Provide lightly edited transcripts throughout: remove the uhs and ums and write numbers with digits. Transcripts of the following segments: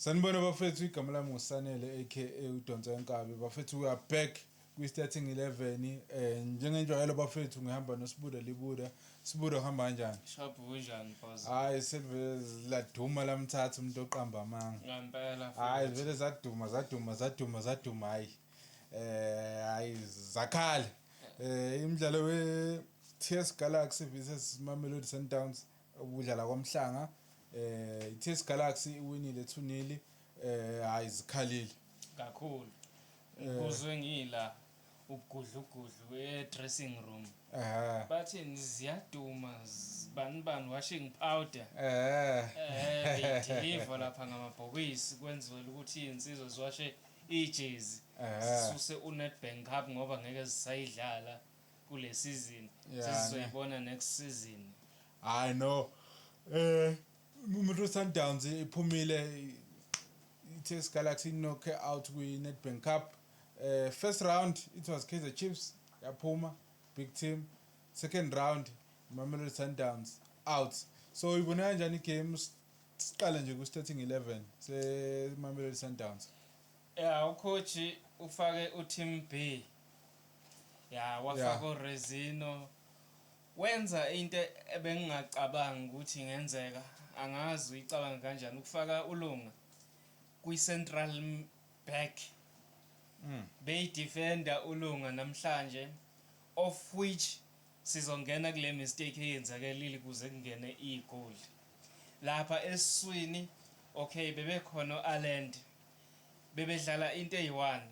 Sanibona bafethu, igama lami nguSanele aka uDonsa Enkabi. Bafethu, we are back kwi-starting 11. Njengenjwayelo bafethu, ngihamba noSibuda Libuda. Sibuda, uhamba kanjani? Sharp, kunjani boss? Hayi, selvele laduma lamthatha umuntu oqamba amanga. Ngempela. Hayi. Futhi. Vele zaduma, zaduma, zaduma, zaduma, hayi. Hayi, zakhala. Imidlalo we TS Galaxy versus Mamelodi Sundowns ubudlala kwamhlanga. TS Galaxy iwinile 2-0. Hayi, zikhalile. Kakhulu. Ngikuzwe ngila ubugudlugudlu e-dressing room. Bathi ziyaduma bani bani washing powder. Beyideliver lapha ngamabhokisi kwenziwela ukuthi iy'nsizwa ziwashe ijezi. Sisuse uNedbank Cup ngoba ngeke zisayidlala kule season. Sesizoyibona next season. Hayi no. Umuntu Sundowns iphumile, i-TS Galaxy knock out kwi-Nedbank Cup. First round it was Kaizer Chiefs, yaphuma, big team. Second round, Mamelodi Sundowns out. So ibona kanjani igame? Siqale nje ku starting 11 se Mamelodi Sundowns. Ya, ucoach ufake uTeam B. Ya, wafaka uRezino. Wenza into ebengingacabangi ukuthi ingenzeka. Angazi uyicabanga kanjani ukufaka uLunga kwi-central back. Beyidefender uLunga namhlanje, of which sizongena kule mistake eyenzakelile kuze kungene igoli. Lapha esiswini, okay, bebekhona o-Allende. Bebedlala into eyi-one.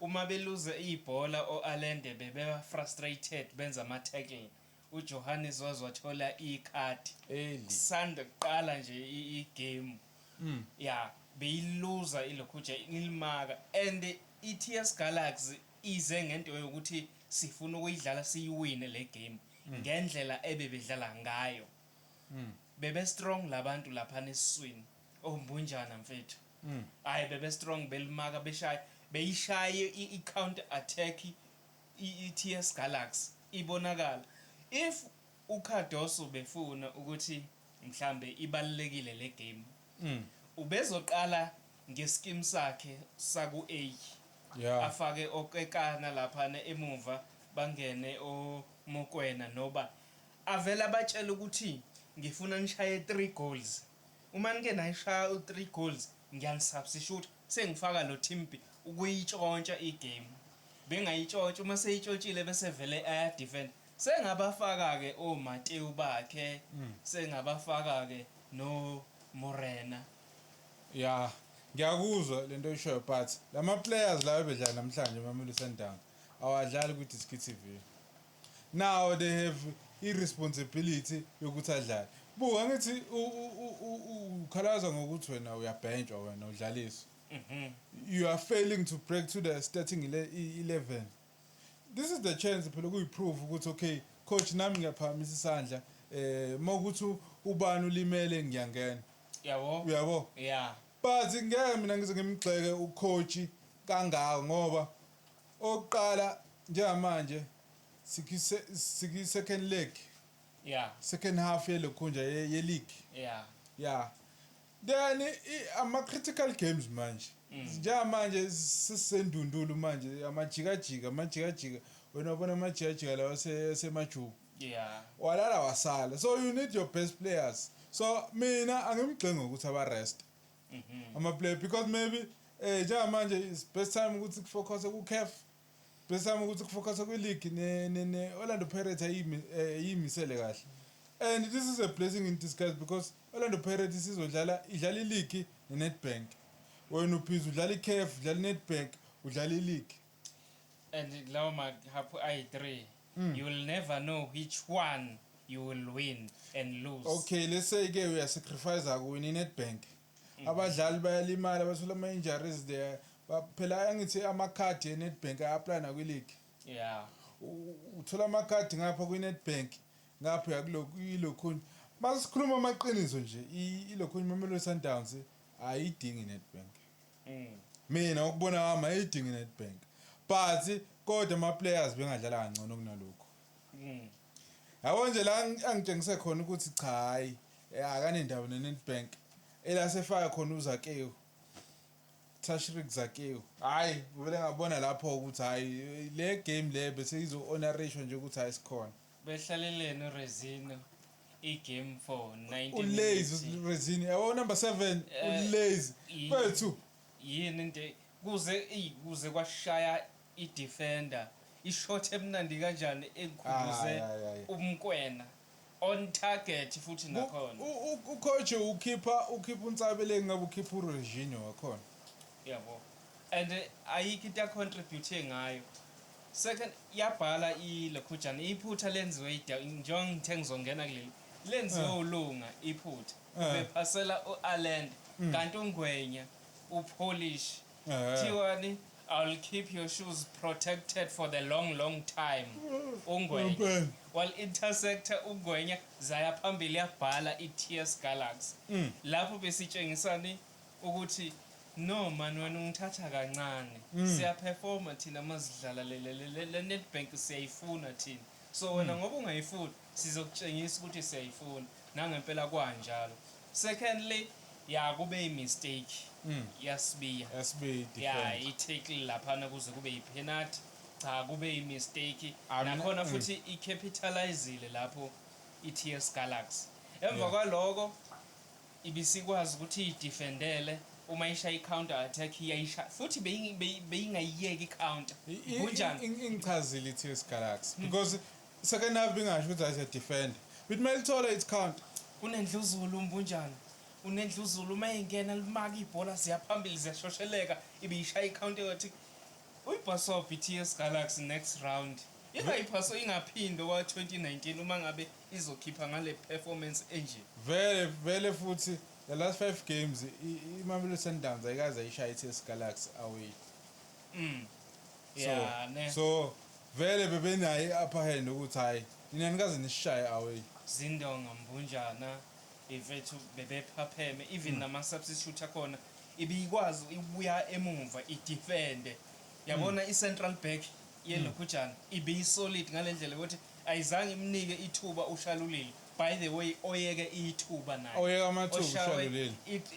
Uma beluze ibhola o-Allende bebeba frustrated, benza ama-tackle. UJohannes waze wathola ikhadi. Early. Kusanda kuqala nje igame. Ya, beyiluza ilokhuja ilimaka and i-TS Galaxy ize ngento yokuthi sifuna ukuyidlala siyiwine le game ngendlela ebebedlala ngayo. Bebe strong labantu lapha nesiswini. Ombunjana mfethu. Hayi, bebe strong, belimaka, beshaya, beyishaye i-counter attack i-TS Galaxy ibonakala. If uCardoso befuna ukuthi mhlambe ibalekile le game, ubezoqala ngeskim sakhe saku A. Afake okekana lapha emuva, bangene oMokwena, noba avela abatshela ukuthi ngifuna nishaye 3 goals. Uma nike nayishaya u3 goals, ngiyanisubstitute, sengifaka lo team B ukuyitshontsha igame. Bengayitshontsha, uma seyitshontshile bese vele aya defend. Sengabafaka ke oMateu bakhe, sengabafaka ke no Morena. Ya, ngiyakuzwa lento oyishoyo, but lama players lawa ebedlala namhlanje Mamelodi Sundowns awadlali kwi-Diski TV. Now they have i-responsibility yokuthi adlale. Buka, ngithi ukhalaza ngokuthi wena uyabhentshwa, wena udlaliswa. You are failing to break to the starting 11. This is the chance phela ukuyiprove ukuthi okay coach, nami ngiyaphakamisa isandla, mawukuthi ubani ulimele, ngiyangena. Yabo. Uyabo? Yeah. But ngeke mina ngize ngimgxeke ucoach kangaka, ngoba oqala njengamanje sikwi second leg, second half yelokhunja ye league. Yeah, then ama critical games manje, njengamanje sisendundulu manje, amajikajika, amajikajika, wena ubona amajikajika lawa semajuku. Walala wasala, so you need your best players. So mina angimgxeki ngokuthi aba rest ama player, because maybe njengamanje is best time ukuthi kufocus ku CAF, best time ukuthi kufocus kwi league ne Orlando Pirates ayimi ayimisele kahle. And this is a blessing in disguise because Orlando Pirates isizodlala, idlala i-league ne-Nedbank. Wena ubhizi udlala i-CAF, udlala i-Nedbank, udlala i-league. And lawo ma-cup ayi-3, you will never know which one you will win and lose. Okay, let's say ke uyasacrifice kuwina i-Nedbank, abadlali bayalimala, bathola ama-injuries there. Phela angithi amakhadi e-Nedbank aya-apply nakwi-league. Uthola amakhadi ngapha kwi-Nedbank, ngapha uyakulo ilokhunye. Masikhuluma amaqiniso nje, ilokhunye Mamelodi Sundowns ayidingi i-Nedbank. Mina ukubona kwami, ayidingi i-Nedbank, but kodwa ama-players bengadlala kangcono kunalokhu. Yabo nje la angitshengise khona ukuthi cha, hayi, akanendaba ne-Nedbank, elasefaka khona uZakewu. Tashreeq Zakiwe. Hayi, vele ngabona lapho ukuthi hayi, le game le bese izo honoration nje ukuthi hayi, sikhona. Behlaleleni uRezino i-game for 90 Ulazy. minutes. Rezini yabo, number 7. Ulazy mfethu. Yini into kuze kwashaya i-defender, ishot emnandi kanjani engikhumbuze Ay, ay, ay. uMkwena on target futhi nakhona. Ucoach ukhipha uNtsabeleng, ngabe ukhipha uReginio wakhona. Yabo, and ayikho into acontribute ngayo. Second, yabhala ilokhujana, iphutha lenziwe njengoba ngithe ngizongena kuleli lenziwe uLunga iphutha. Bephasela u-Allende, kanti uNgwenya upolish. Thiwani, "I'll keep your shoes protected for the long, long time," uNgwenya. Impela. While interceptor uNgwenya zaya phambili, yabhala i-TS Galaxy. Lapho besitshengisani ukuthi no man, wena ungithatha kancane. Siyaperforma thina mazidlala le Nedbank, siyayifuna thina. So wena ngoba ungayifuni, sizokutshengisa ukuthi siyayifuna. Nangempela kwanjalo. Secondly, ya, kube i-mistake yaSibiya. SB. Ya. Defend. I-tackle laphana kuze kube yi-penalty, cha, kube i-mistake. Ah, Nakhona futhi i-capitalizile lapho i-TS Galaxy. Emva kwaloko ibisikwazi ukuthi idefendele uma ishaya i-counter attack, iyayishaya futhi beyingayiyeki i-counter. Kunjani? Ingichazile i-TS Galaxy because second half bingasho ukuthi ayise defend, but mayithola its counter. Kunendluzulu umbunjani, unendluzulu, uma engena limaka ibhola, ziyaphambili, ziyashosheleka, ibiyishaya i-counter attack. Uyibhasof i-TS Galaxy next round, ingayiphaso, ingaphindi kwa-2019 uma ngabe izokhipha ngale performance enje. Vele vele futhi the last five games iMamelodi Sundowns ayikaze ayishaye i-TS Galaxy away. So, Yeah, ne. So vele bebenayo i-upper hand ukuthi hayi, nina nikaze nisishaye away. Zindonga mbunjana ifethu bebephapheme, even nama-substitute akhona ibikwazi ibuya emuva idefende. Yabona, i-central back yelokhujana ibiyisolid ngale ndlela ukuthi ayizange imnike ithuba uShalulile, by the way, oyeke ithuba naye. Oyeka amathuba uShalulile.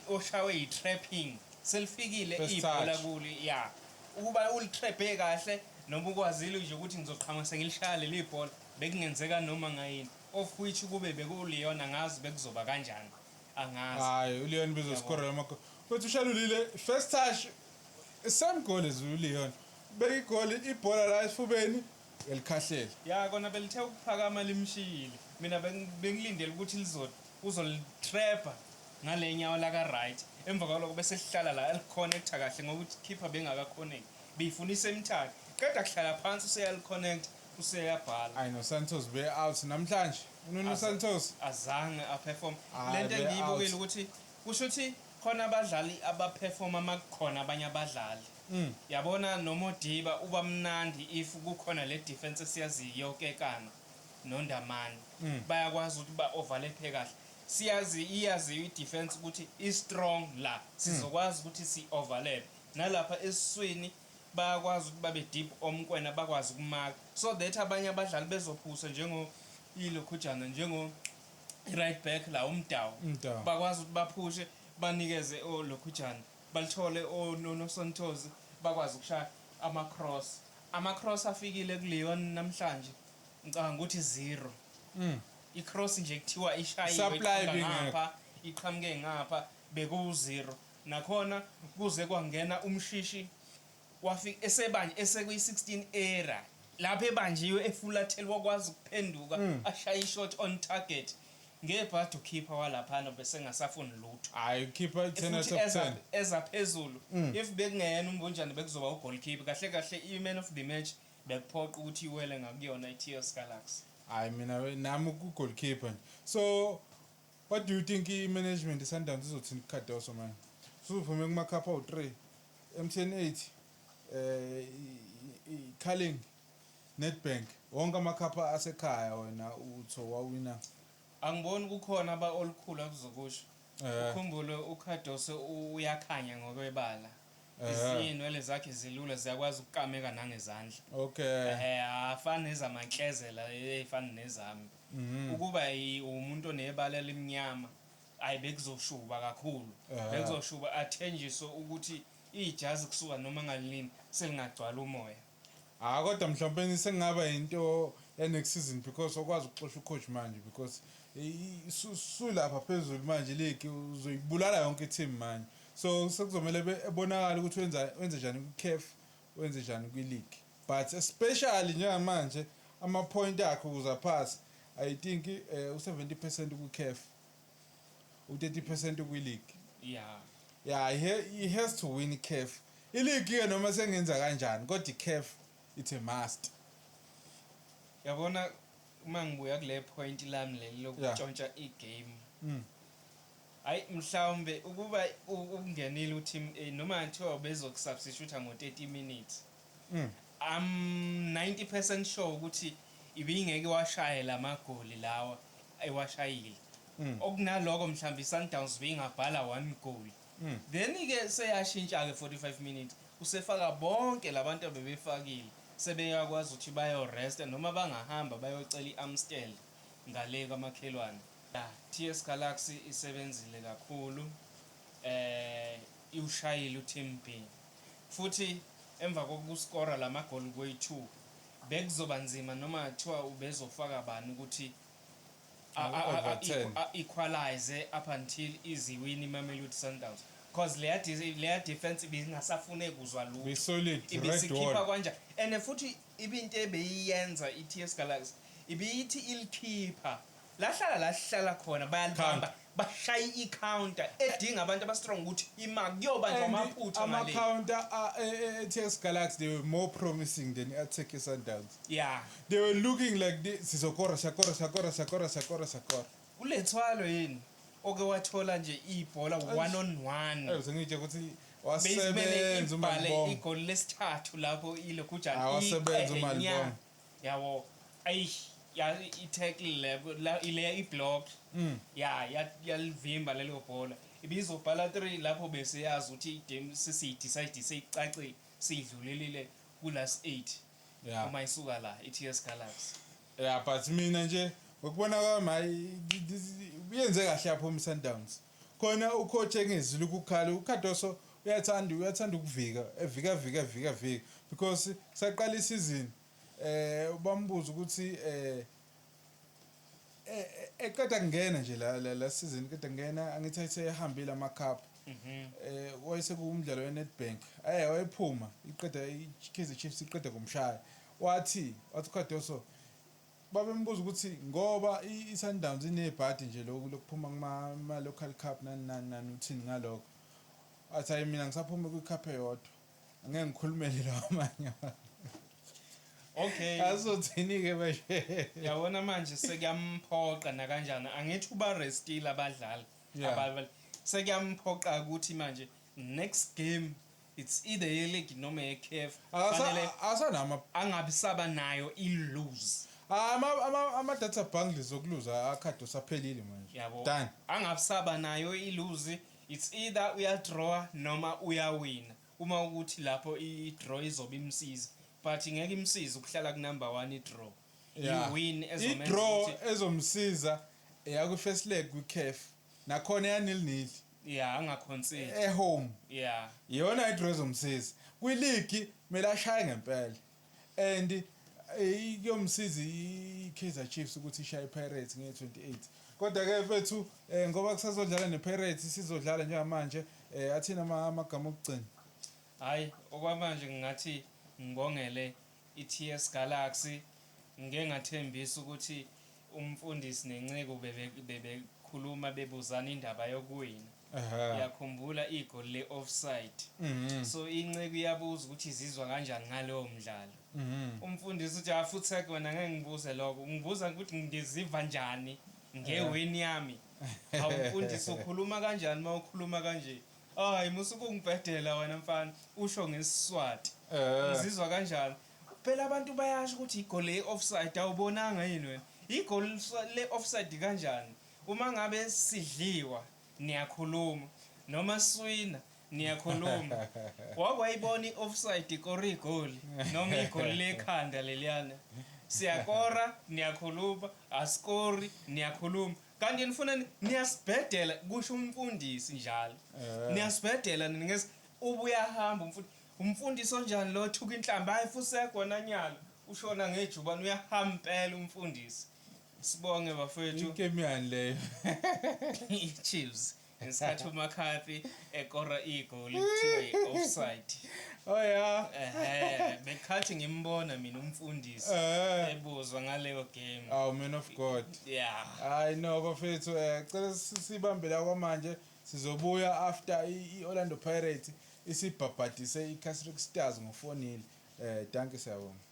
Oshawe yi-trapping selifikile First ibhola touch. kuli ya ukuba ulitraphe kahle noma ukwazile nje ukuthi ngizoqhamuka sengilishaya leli bhola, bekungenzeka noma ngayini, of which kube bekuLeon, angazi bekuzoba kanjani, angazi. Hayi, uLeon bezoskorela amagoli futhi. UShalulile first touch, same goal as uLeon, beka igoli, ibhola la esifubeni, elikhahlela. Ya, kona belithe ukuphakama limshiyile. Mina bengilindele ukuthi lizo uzolitrapha ngale nyawo laka right, emva kwaloko bese lihlala la eliconnecta kahle, ngokuthi khipha bengakaconnect, beyifunisa emithathu, qeda kuhlala phansi useyaliconnect, useyabhala. Ayi, no Santos be out namhlanje, uNuno Santos. Azange aperform. Hayi, Lento be engiyibukile out. ukuthi kusho ukuthi khona abadlali abaperforma makukhona abanye abadlali. Yabona, noModiba uba mnandi if kukhona le defense esiyaziyo yokekana noNdamane. Bayakwazi ukuthi ba-overlap kahle. Siyazi, iyaziyo i-defense ukuthi i-strong la, sizokwazi ukuthi si-overlap nalapha esiswini, bayakwazi ukuthi babe deep, oMkwena bakwazi ukumaka so that abanye abadlali bezophusa njengo ilokhujana, njengo i-right back la, uMdawu. Mdawu. Bakwazi ukuthi baphushe, banikeze olokhujana, balithole oNosantos, bakwazi ukushaya ama-cross. Ama-cross afikile kuLeon namhlanje, ngicabanga ukuthi zero. I-cross nje kuthiwa ishayiwe Supply iqhamuka ibingekho. ngapha, iqhamuke ngapha, bekuwu-zero nakhona kuze kwangena uMshishi, wafika esebanje esekwi-16 era lapho ebanjiwe efulathele, wakwazi ukuphenduka ashaye ishot on target. Ngebhadi ukhipha walaphana bese ngasafuni lutho. Hayi, ukhipha i-10 out Futhi of 10. Eza phezulu. If bekungeyena umbunjani, bekuzoba ugoalkeeper. Kahle kahle i-man of the match bekuphoqa ukuthi iwele ngakuyona i-TS Galaxy. Hayi, mina nami ku-goalkeeper nje. So what do you think, i-management i-Sundowns izothini kuCardoso manje? Suzuphume kuma-cup awu-3, MTN 8, i-Carling, Nedbank, wonke amakhapha asekhaya, wena utho wawina. Angiboni kukhona aba olukhulu akuzokusho. Ukhumbule uCardoso uyakhanya ngokwebala. Izinwele zakhe zilula, ziyakwazi ukukameka nangezandla. Afana nezamanklezela ey'fana nezami. Ukuba umuntu onebala elimnyama, ayi, bekuzoshuba kakhulu. Bekuzoshuba athenjiswe ukuthi Ijazi kusuka noma ngalini selingagcwala umoya. Ah, kodwa mhlawumbe sengaba into ya next season because okwazi ukuxosha ucoach manje because sulapha phezulu manje, league uzoyibulala yonke i-team manje, so sekuzomele ebonakala ukuthi wenza njani kwi-CAF, wenze njani kwi-league, but especially njengamanje ama-point akhe ukuze aphase, I think u-70% kwi-CAF, u-30% kwi-league. Yeah, he has to win i-CAF. I-league ke noma sengenza kanjani, kodwa i-CAF, it's a must. Yabona, uma ngibuya kule point lami leli lokutshontsha igame, hayi, mhlawumbe ukuba ukungenile uteam A noma kuthiwa bezokusubstitute ngo-30 minutes, I'm 90% sure ukuthi ibingeke washaye lamagoli lawa ewashayile. Okunaloko mhlawumbe i-Sundowns beyingabhala one goal. Then ke seyashintsha ke 45 minutes, usefaka bonke labantu abebefakile, sebeyakwazi ukuthi bayo-rest noma bangahamba bayocela i-Amstel ngale kwamakhelwane. Ya, TS Galaxy isebenzile kakhulu, iwushayile uTeam B, futhi emva kokuskora lamagoli kwe-2 bekuzoba nzima noma kuthiwa ubezofaka bani ukuthi Overturn. Equalize up until iziwini iMamelodi Sundowns, because leya defense ibingasafune kuzwa lutho. Be-solid red Ibisikhipha wall. Kanjani, and futhi ibinto ebeyiyenza i-TS Galaxy, ibiyithi ilikhipha lahlala lahlala khona, bayalibamba, bashaye i-counter edinga abantu abastrong ukuthi ima kuyobanjwa amaphutha ngale. Ama-counter e-TS Galaxy, they were more promising than i-attack ye-Sundowns. They were looking like sizokora, siyakora, siyakora, siyakora, siyakora, siyakora. Kulethwalo yini oke wathola nje ibhola one on one? Ayo, sengitshe ukuthi Bekumele wasebenza ibhale uMalibonga. Igoli lesithathu lapho ilokhujana. Ah, wasebenza uMalibonga. Yabo, ayi, ya, i-tackle le ile i-block ya yalivimba lelo bhola, ibizobhala 3 lapho, bese yazi ukuthi igame sesiyidecide, seyicacile, siyidlulelile ku-last 8 uma isuka la i-TS Galaxy. Yeah, but mina nje ngokubona kwami, hayi, uyenze kahle yapho Sundowns. Khona ucoach engezile ukukhala, uCardoso uyathanda ukuvika, evika vika vika vika, because saqala isizini bambuza ukuthi eqeda kungena nje la season, qeda kungena, angithi ayisehambile ama cup, wayesekuwumdlalo we-Nedbank, wayephuma iqeda i-Kaizer Chiefs, iqeda kumshaya, wathi uCardoso, babembuza ukuthi ngoba i-Sundowns inebhadi nje lokhu lokuphuma kuma local cup, nani nani nani, uthini ngalokho? Athi, hayi, mina ngisaphuma kwi-cup eyodwa, angeke ngikhulumele lawa amanye. Azothini-ke manje? Yabona, manje sekuyamphoqa nakanjani, angithi uba-restile abadlali? Sekuyamphoqa ukuthi manje next game, it's either ye-league noma ye-CAF, fanele Asanama angabi saba nayo i-lose. Ama-data bundles okuluza akhade usaphelile manje. Yabo. Done. Angabi saba nayo i-lose. It's either uyadraw noma uyawina, uma ukuthi lapho i-draw izobe imsiza, but ngeke imsize ukuhlala ku-number one i-draw. I-win ezomenza I-draw ukuthi ezomsiza eyakwi-first leg kwi-CAF, nakhona eya-0-0. Ya, angaconcede. E-home. Iyona i-draw ezomsiza. Kwiligi kumele ashaye ngempela, and kuyomsiza i-Kaizer Chiefs ukuthi ishaye i-Pirates nge-28. Kodwa-ke mfethu, ngoba kusazodlala ne-Pirates, sizodlala njengamanje, athini amagama okugcina? Hayi, okwamanje ngingathi ngibongele i-TS Galaxy. Ngike ngathembisa ukuthi umfundisi nenceku bebekhuluma bebuzana indaba yokuwina. Yakhumbula igoli le-offside? So inceku iyabuza ukuthi izizwa kanjani ngalowo mdlalo. Umfundisi uthi, "Afuthi wena, ngeke ngibuze lokho, ngibuza ukuthi ngiziva njani ngewin yami." "Hawu mfundisi, ukhuluma kanjani uma ukhuluma kanje?" "Hayi, musuke ungibhedela wena mfana, usho ngesiswati. Ngizizwa kanjani phela? Abantu bayasho ukuthi igoli le-offside, awubonanga yini wena igoli le-offside kanjani? Uma ngabe sidliwa niyakhuluma, noma siwina niyakhuluma. Wakwayibona i-offside ikora igoli noma igoli lekhanda leliyana? Siyakora niyakhuluma, asikori niyakhuluma, kanti nifuna niyasibhedela," kusho umfundisi njalo. "Niyasibhedela ningezi." Ubuyahamba umfundi umfundisi onjani lo thuka inhlamba hayi fusekho nanyalo ushona ngejubane uyahamba impela umfundisi. Sibonge bafethu. Igame yani leyo? I-Chiefs ngesikhathi uMcCarthy ekora igoli kuthiwa i-offside. Oh yeah. Ehhe, bekhathi ngimbona mina umfundisi ebuzwa ngaleyo game. Oh man of God. Yeah. Hayi no bafethu cela sibambe la kwamanje sizobuya after i-Orlando Pirates isibhabhadise i-Casric Stars ngo-4-0. Dankie siyabonga.